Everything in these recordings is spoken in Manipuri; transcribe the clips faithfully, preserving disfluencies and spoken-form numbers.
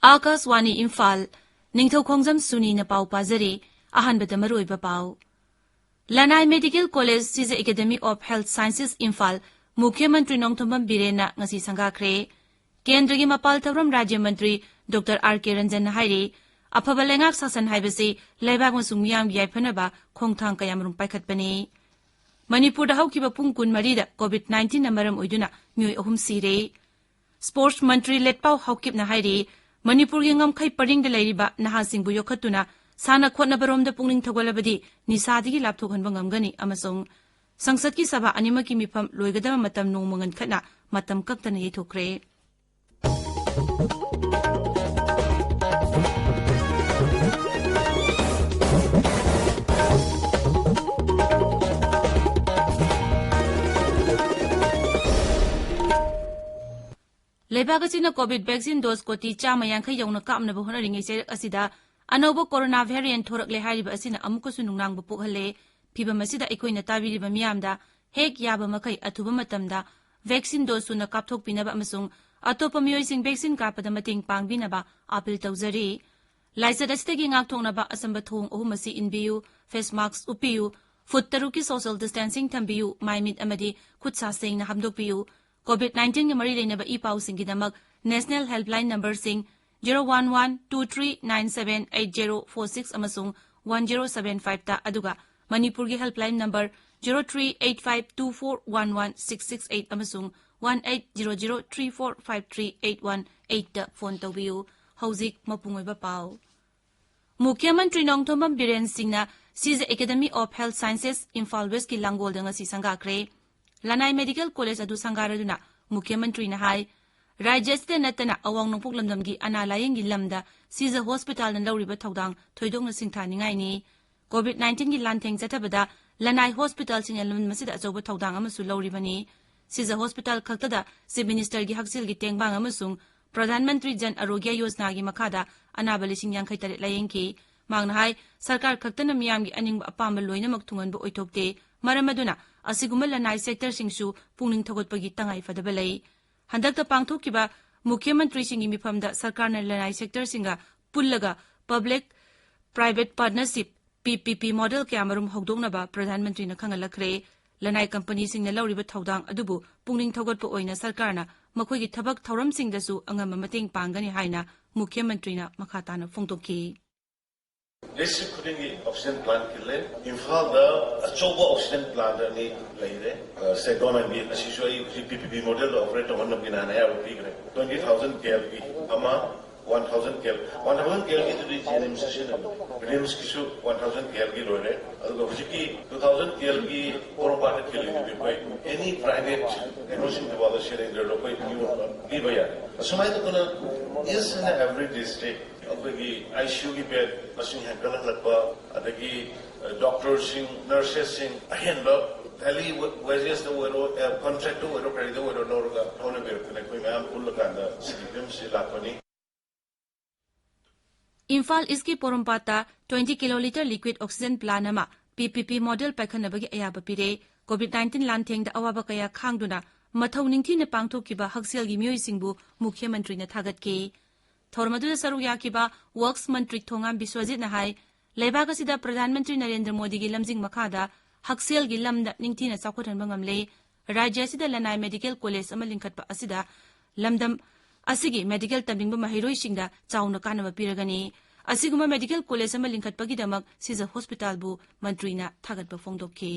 ꯑꯥꯀꯥꯁꯋꯥꯅꯤ ꯏꯝꯐꯥꯜ, ꯅꯤꯡꯊꯧꯈꯣꯡꯖꯝ ꯁꯨꯅꯤꯅ ꯄꯥꯎ ꯄꯥꯖꯔꯤ꯫ ꯑꯍꯥꯟꯕꯗ ꯃꯔꯨꯑꯣꯏꯕ ꯄꯥꯎ꯫ ꯂꯅꯥꯏ medical college, Shija academy of health sciences Imphal, ꯃꯨꯈ꯭ꯌ ꯃꯟꯇ꯭ꯔꯤ ꯅꯣꯡꯊꯣꯝꯕꯝ ꯕꯤꯔꯦꯟꯅ ꯉꯁꯤ ꯁꯪꯒꯥꯈ꯭ꯔꯦ꯫ ꯀꯦꯟꯗ꯭ꯔꯒꯤ ꯃꯄꯥꯜ ꯊꯧꯔꯝ ꯔꯥꯖ꯭ꯌ ꯃꯟꯇ꯭ꯔꯤ ꯗꯣꯛꯇꯔ ꯑꯥꯔ ꯀꯦ ꯔꯟꯖꯟꯅ ꯍꯥꯏꯔꯤ, ꯑꯐꯕ ꯂꯩꯉꯥꯛ ꯁꯥꯁꯟ ꯍꯥꯏꯕꯁꯤ ꯂꯩꯕꯥꯛ ꯑꯃꯁꯨꯡ ꯃꯤꯌꯥꯝꯒꯤ ꯌꯥꯏꯐꯅꯕ ꯈꯣꯡꯊꯥꯡ ꯀꯌꯥꯃꯔꯨꯝ ꯄꯥꯏꯈꯠꯄꯅꯤ꯫ ꯃꯅꯤꯄꯨꯔꯗ ꯍꯧꯈꯤꯕ ꯄꯨꯡ ꯀꯨꯟꯃꯔꯤꯗ ꯀꯣꯚꯤꯗ ꯅꯥꯏꯟꯇꯤꯟꯅ ꯃꯔꯝ ꯑꯣꯏꯗꯨꯅ ꯃꯤꯑꯣꯏ ꯑꯍꯨꯝ ꯁꯤꯔꯦ꯫ ꯁ꯭ꯄꯣꯔꯠꯁ ꯃꯟꯇ꯭ꯔꯤ ꯂꯦꯠꯄꯥꯎ ꯍꯥꯎꯀꯤꯞꯅ ꯍꯥꯏꯔꯤ, ꯃꯅꯤꯄꯨꯔꯒꯤ ꯉꯝꯈꯩ ꯄꯔꯤꯡꯗ ꯂꯩꯔꯤꯕ ꯅꯍꯥꯁꯤꯡꯕꯨ ꯌꯣꯛꯈꯠꯇꯨꯅ ꯁꯥꯟꯅ ꯈꯣꯠꯅꯕꯔꯣꯝꯗ ꯄꯨꯛꯅꯤꯡ ꯊꯧꯒꯠꯂꯕꯗꯤ ꯅꯤꯁꯥꯗꯒꯤ ꯂꯥꯞꯊꯣꯛꯍꯟꯕ ꯉꯝꯒꯅꯤ ꯑꯃꯁꯨꯡ ꯁꯪꯁꯠꯀꯤ ꯁꯚꯥ ꯑꯅꯤꯃꯛꯀꯤ ꯃꯤꯐꯝ ꯂꯣꯏꯒꯗꯕ ꯃꯇꯝ ꯅꯣꯡꯃ ꯉꯟꯈꯠꯅ ꯃꯇꯝ ꯀꯛꯇꯅ ꯌꯩꯊꯣꯛꯈ꯭ꯔꯦ꯫ ꯂꯩꯕꯥꯛ ꯑꯁꯤꯅ ꯀꯣꯚꯤꯗ ꯚꯦꯛꯁꯤꯟ ꯗꯣꯁ ꯀꯣꯇꯤ ꯆꯥꯝꯃ ꯌꯥꯡꯈꯩ ꯌꯧꯅ ꯀꯥꯞꯅꯕ ꯍꯣꯠꯅꯔꯤꯉꯩ ꯆꯩꯔꯛ ꯑꯁꯤꯗ ꯑꯅꯧꯕ ꯀꯣꯔꯣꯅꯥ ꯚꯦꯔꯤꯌꯦꯟꯠ ꯊꯣꯔꯛꯂꯦ ꯍꯥꯏꯔꯤꯕ ꯑꯁꯤꯅ ꯑꯃꯨꯛꯀꯁꯨ ꯅꯨꯡꯅꯥꯡꯕ ꯄꯣꯛꯍꯜꯂꯦ꯫ ꯐꯤꯚꯝ ꯑꯁꯤꯗ ꯑꯩꯈꯣꯏꯅ ꯇꯥꯕꯤꯔꯤꯕ ꯃꯤꯌꯥꯝꯗ ꯍꯦꯛ ꯌꯥꯕ ꯃꯈꯩ ꯑꯊꯨꯕ ꯃꯇꯝꯗ ꯚꯦꯛꯁꯤꯟ ꯗꯣꯁ ꯁꯨꯅ ꯀꯥꯞꯊꯣꯛꯄꯤꯅꯕ ꯑꯃꯁꯨꯡ ꯑꯇꯣꯞꯄ ꯃꯤꯑꯣꯏꯁꯤꯡ ꯚꯦꯛꯁꯤꯟ ꯀꯥꯞꯄꯗ ꯃꯇꯦꯡ ꯄꯥꯡꯕꯤꯅꯕ ꯑꯥꯄꯤꯜ ꯇꯧꯖꯔꯤ꯫ ꯂꯥꯏꯆꯠ ꯑꯁꯤꯗꯒꯤ ꯉꯥꯛꯊꯣꯛꯅꯕ ꯑꯆꯝꯕ ꯊꯧꯑꯣꯡ ꯑꯍꯨꯝ ꯑꯁꯤ ꯏꯟꯕꯤꯌꯨ: ꯐꯦꯁ ꯃꯥꯁꯛ ꯎꯞꯄꯤꯌꯨ, ꯐꯨꯠ ꯇꯔꯨꯛꯀꯤ ꯁꯣꯁꯤꯌꯦꯜ ꯗꯤꯁꯇꯦꯟꯁꯤꯡ ꯊꯝꯕꯤꯌꯨ, ꯃꯥꯏ ꯃꯤꯠ ꯑꯃꯗꯤ ꯈꯨꯠ ꯁꯥ ꯁꯦꯡꯅ ꯍꯥꯝꯗꯣꯛꯄꯤꯌꯨ꯫ ꯀꯣꯚꯤꯗ ꯅꯥꯏꯟꯇꯤꯟꯒ ꯃꯔꯤ ꯂꯩꯅꯕ ꯏ ꯄꯥꯎꯁꯤꯡꯒꯤꯗꯃꯛ ꯅꯦꯁꯅꯦꯜ ꯍꯦꯜꯞꯂꯥꯏꯟ ꯅꯝꯕꯔꯁꯤꯡ zero one one two three nine seven eight zero four six ꯑꯃꯁꯨꯡ ꯋꯥꯟ ꯖꯦꯔꯣ ꯁꯚꯦꯟ ꯐꯥꯏꯚꯇ, ꯑꯗꯨꯒ ꯃꯅꯤꯄꯨꯔꯒꯤ helpline number zero three eight five two four one one six six eight ꯑꯃꯁꯨꯡ one eight zero zero three four five three eight one ꯑꯩꯠꯇ ꯐꯣꯟ ꯇꯧꯕꯤꯌꯨ꯫ ꯍꯧꯖꯤꯛ ꯃꯄꯨꯡ ꯑꯣꯏꯕ ꯄꯥꯎ꯫ ꯃꯨꯈ꯭ꯌ ꯃꯟꯇ꯭ꯔꯤ ꯅꯣꯡꯊꯣꯝꯕꯝ ꯕꯤꯔꯦꯟ ꯁꯤꯡꯅ Shija academy of health sciences Imphal ꯋꯦꯁꯀꯤ ꯂꯥꯡꯒꯣꯜꯗ ꯉꯁꯤ ꯁꯪꯒꯥꯈ꯭ꯔꯦ꯫ ꯂꯅꯥꯏ ꯃꯦꯗꯤꯀꯦꯜ ꯀꯣꯂꯦꯖ ꯑꯗꯨ ꯁꯪꯒꯥꯔꯗꯨꯅ ꯃꯨꯈ꯭ꯌ ꯃꯟꯇ꯭ꯔꯤꯅ ꯍꯥꯏ, ꯔꯥꯖ꯭ꯌ ꯑꯁꯤꯗ ꯅꯠꯇꯅ ꯑꯋꯥꯡ ꯅꯣꯡꯄꯣꯛ ꯂꯝꯗꯝꯒꯤ ꯑꯅꯥ ꯂꯥꯌꯦꯡꯒꯤ ꯂꯝꯗ ꯁꯤꯖ ꯍꯣꯁꯄꯤꯇꯥꯜꯅ ꯂꯧꯔꯤꯕ ꯊꯧꯗꯥꯡ ꯊꯣꯏꯗꯣꯛꯅ ꯁꯤꯡꯊꯥꯅꯤꯡꯉꯥꯏꯅꯤ꯫ ꯀꯣꯚꯤꯗ ꯅꯥꯏꯟꯇꯤꯟꯒꯤ ꯂꯥꯟꯊꯦꯡ ꯆꯠꯊꯕꯗ ꯂꯅꯥꯏ ꯍꯣꯁꯄꯤꯇꯥꯜꯁꯤꯡꯅ ꯂꯝꯗꯝ ꯑꯁꯤꯗ ꯑꯆꯧꯕ ꯊꯧꯗꯥꯡ ꯑꯃꯁꯨ ꯂꯧꯔꯤꯕꯅꯤ꯫ ꯁꯤꯖ ꯍꯣꯁꯄꯤꯇꯥꯜ ꯈꯛꯇꯗ ꯆꯤꯐ ꯃꯤꯅꯤꯁꯇꯔꯒꯤ ꯍꯛꯁꯦꯜꯒꯤ ꯇꯦꯡꯕꯥꯡ ꯑꯃꯁꯨꯡ ꯄ꯭ꯔꯙꯥꯟ ꯃꯟꯇ꯭ꯔꯤ ꯖꯟ ꯑꯔꯣꯒ꯭ꯌ ꯌꯣꯖꯅꯥꯒꯤ ꯃꯈꯥꯗ ꯑꯅꯥꯕ ꯂꯤꯁꯤꯡ ꯌꯥꯡꯈꯩ ꯇꯔꯦꯠ ꯂꯥꯌꯦꯡꯈꯤ꯫ ꯃꯍꯥꯛꯅ ꯍꯥꯏ, ꯁꯔꯀꯥꯔ ꯈꯛꯇꯅ ꯃꯤꯌꯥꯝꯒꯤ ꯑꯅꯤꯡꯕ ꯑꯄꯥꯝꯕ ꯂꯣꯏꯅꯃꯛ ꯊꯨꯡꯍꯟꯕ ꯑꯣꯏꯊꯣꯛꯇꯦ꯫ ꯃꯔꯝ ꯑꯗꯨꯅ ꯑꯁꯤꯒꯨꯝꯕ ꯂꯅꯥꯏ ꯁꯦꯛꯇꯔꯁꯤꯡꯁꯨ ꯄꯨꯛꯅꯤꯡ ꯊꯧꯒꯠꯄꯒꯤ ꯇꯉꯥꯏ ꯐꯗꯕ ꯂꯩ꯫ ꯍꯟꯗꯛꯇ ꯄꯥꯡꯊꯣꯛꯈꯤꯕ ꯃꯨꯈ꯭ꯌ ꯃꯟꯇ꯭ꯔꯤꯁꯤꯡꯒꯤ ꯃꯤꯐꯝꯗ ꯁꯔꯀꯥꯔꯅ ꯂꯅꯥꯏ ꯁꯦꯛꯇꯔꯁꯤꯡꯒ ꯄꯨꯜꯂꯒ ꯄꯕ꯭ꯂꯤꯛ ꯄ꯭ꯔꯥꯏꯚꯦꯠ ꯄꯥꯔꯠꯅꯔꯁꯤꯞ, ꯄꯤ ꯄꯤ ꯄꯤ ꯃꯣꯗꯦꯜ ꯀꯌꯥꯃꯔꯨꯝ ꯍꯧꯗꯣꯛꯅꯕ ꯄ꯭ꯔꯙꯥꯟ ꯃꯟꯇ꯭ꯔꯤꯅ ꯈꯪꯍꯜꯂꯛꯈ꯭ꯔꯦ꯫ ꯂꯅꯥꯏ ꯀꯝꯄꯅꯤꯁꯤꯡꯅ ꯂꯧꯔꯤꯕ ꯊꯧꯗꯥꯡ ꯑꯗꯨꯕꯨ ꯄꯨꯛꯅꯤꯡ ꯊꯧꯒꯠꯄ ꯑꯣꯏꯅ ꯁꯔꯀꯥꯔꯅ ꯃꯈꯣꯏꯒꯤ ꯊꯕꯛ ꯊꯧꯔꯝꯁꯤꯡꯗꯁꯨ ꯑꯉꯝꯕ ꯃꯇꯦꯡ ꯄꯥꯡꯒꯅꯤ ꯍꯥꯏꯅ ꯃꯨꯈ꯭ꯌ ꯃꯟꯇ꯭ꯔꯤꯅ ꯃꯈꯥ ꯇꯥꯅ ꯐꯣꯡꯗꯣꯛꯈꯤ꯫ ꯗꯤꯁꯇ꯭ꯔꯤꯛ ꯈꯨꯗꯤꯡꯒꯤ ꯑꯣꯛꯁꯤꯖꯦꯟ ꯄ꯭ꯂꯥꯟꯠ ꯈꯤꯜꯂꯦ꯫ ꯏꯝꯐꯥꯜꯗ ꯑꯆꯧꯕ ꯑꯣꯛꯁꯤꯖꯦꯟ ꯄ꯭ꯂꯥꯟꯠ ꯑꯅꯤ ꯂꯩꯔꯦ꯫ ꯁꯦ ꯒꯣꯔꯃꯦꯟꯒꯤ ꯑꯁꯤꯁꯨ ꯑꯩ ꯍꯧꯖꯤꯛ ꯄꯤ ꯄꯤ ꯄꯤ ꯃꯣꯗꯦꯜꯗ ꯑꯣꯄꯔꯦꯠ ꯇꯧꯍꯟꯅꯕꯒꯤ ꯅꯍꯥꯟ ꯑꯌꯥꯕ ꯄꯤꯈ꯭ꯔꯦ꯫ ꯇ꯭ꯋꯦꯟꯇꯤ ꯊꯥꯎꯖꯟ ꯀꯦꯜꯒꯤ ꯑꯃ, ꯋꯥꯟ ꯊꯥꯎꯖꯟ ꯀꯦꯜ, ꯋꯥꯟ ꯊꯥꯎꯖꯟ ꯀꯦꯜꯒꯤꯗꯨꯗꯤ ꯖꯤ ꯑꯦꯟ ꯑꯦꯝ ꯁꯤꯖꯤꯟꯅꯕ, ꯔꯤꯝꯁꯀꯤꯁꯨ ꯋꯥꯟ ꯊꯥꯎꯖꯟ ꯀꯦꯜꯒꯤ ꯂꯣꯏꯔꯦ꯫ ꯑꯗꯨꯒ ꯍꯧꯖꯤꯛꯀꯤ ꯇꯨ ꯊꯥꯎꯖꯟ ꯀꯦꯜꯒꯤ ꯄꯣꯔꯣꯝꯄꯥꯠꯇ ꯈꯤꯜꯂꯤꯗꯨꯗꯤ ꯑꯩꯈꯣꯏ ꯑꯦꯅꯤ ꯄ꯭ꯔꯥꯏꯚꯦꯠ ꯀꯩꯅꯣꯁꯤꯡꯗꯐꯥꯎꯗ ꯁꯤꯂꯤꯟꯗꯔꯗꯣ ꯑꯩꯈꯣꯏ ꯄꯤꯕ, ꯄꯤꯕ ꯌꯥꯏ꯫ ꯑꯁꯨꯃꯥꯏꯅ ꯇꯧꯅ each and every district ꯑꯩꯈꯣꯏꯒꯤ ꯑꯥꯏ ꯁꯤ ꯌꯨꯒꯤ ꯕꯦꯗ ꯃꯁꯤꯡ ꯍꯦꯟꯒꯠꯍꯜꯂꯛꯄ, ꯑꯗꯒꯤ ꯗꯣꯛꯇꯔꯁꯤꯡ, ꯅꯔꯁꯦꯁꯁꯤꯡ, ꯑꯍꯦꯟꯕ ꯗꯦꯂꯤ ꯋꯦꯖꯦꯁꯇ ꯑꯣꯏꯔꯣ, ꯀꯣꯟꯇ꯭ꯔꯦꯛꯇ ꯑꯣꯏꯔꯣ, ꯀꯔꯤꯗ ꯑꯣꯏꯔꯣ ꯂꯧꯔꯒ ꯍꯣꯠꯅꯕꯤꯔꯛꯇꯅ ꯑꯩꯈꯣꯏ ꯃꯌꯥꯝ ꯄꯨꯜꯂꯀꯥꯟꯗ ꯁꯤꯒꯤ ꯐꯤꯕꯝꯁꯤ ꯂꯥꯛꯄꯅꯤ꯫ ꯏꯝꯐꯥꯜ ꯏꯁꯀꯤ ꯄꯣꯔꯣꯝꯄꯥꯠꯇ ꯇ꯭ꯋꯦꯟꯇꯤ ꯀꯤꯂꯣꯂꯤꯇꯔ ꯂꯤꯀ꯭ꯋꯤꯠ ꯑꯣꯛꯁꯤꯖꯦꯟ ꯄ꯭ꯂꯥꯟ ꯑꯃ ꯄꯤ ꯄꯤ ꯄꯤ ꯃꯣꯗꯦꯜ ꯄꯥꯏꯈꯠꯅꯕꯒꯤ ꯑꯌꯥꯕ ꯄꯤꯔꯦ꯫ ꯀꯣꯚꯤꯗ ꯅꯥꯏꯟꯇꯤꯟ ꯂꯥꯟꯊꯦꯡꯗ ꯑꯋꯥꯕ ꯀꯌꯥ ꯈꯥꯡꯗꯨꯅ ꯃꯊꯧ ꯅꯤꯡꯊꯤꯅ ꯄꯥꯡꯊꯣꯛꯈꯤꯕ ꯍꯛꯁꯦꯜꯒꯤ ꯃꯤꯑꯣꯏꯁꯤꯡꯕꯨ ꯃꯨꯈ꯭ꯌ ꯃꯟꯇ꯭ꯔꯤꯅ ꯊꯥꯒꯠꯈꯤ꯫ ꯊꯧꯔꯝ ꯑꯗꯨꯗ ꯁꯔꯨꯛ ꯌꯥꯈꯤꯕ ꯋꯔꯛꯁ ꯃꯟꯇ꯭ꯔꯤ ꯊꯣꯉꯥꯝ ꯕꯤꯁ꯭ꯋꯖꯤꯠꯅ ꯍꯥꯏ, ꯂꯩꯕꯥꯛ ꯑꯁꯤꯗ ꯄ꯭ꯔꯙꯥꯟ ꯃꯟꯇ꯭ꯔꯤ ꯅꯔꯦꯟꯗ꯭ꯔ ꯃꯣꯗꯤꯒꯤ ꯂꯝꯖꯤꯡ ꯃꯈꯥꯗ ꯍꯛꯁꯦꯜꯒꯤ ꯂꯝꯗ ꯅꯤꯡꯊꯤꯅ ꯆꯥꯎꯈꯠꯍꯟꯕ ꯉꯝꯂꯦ꯫ ꯔꯥꯖ꯭ꯌ ꯑꯁꯤꯗ ꯂꯅꯥꯏ ꯃꯦꯗꯤꯀꯦꯜ ꯀꯣꯂꯦꯖ ꯑꯃ ꯂꯤꯡꯈꯠꯄ ꯑꯁꯤꯗ ꯂꯝꯗꯝ ꯑꯁꯤꯒꯤ ꯃꯦꯗꯤꯀꯦꯜ ꯇꯝꯅꯤꯡꯕ ꯃꯍꯩꯔꯣꯏꯁꯤꯡꯗ ꯆꯥꯎꯅ ꯀꯥꯟꯅꯕ ꯄꯤꯔꯒꯅꯤ꯫ ꯑꯁꯤꯒꯨꯝꯕ ꯃꯦꯗꯤꯀꯦꯜ ꯀꯣꯂꯦꯖ ꯑꯃ ꯂꯤꯡꯈꯠꯄꯒꯤꯗꯃꯛ ꯁꯤꯖ ꯍꯣꯁꯄꯤꯇꯥꯜꯕꯨ ꯃꯟꯇ꯭ꯔꯤꯅ ꯊꯥꯒꯠꯄ ꯐꯣꯡꯗꯣꯛꯈꯤ꯫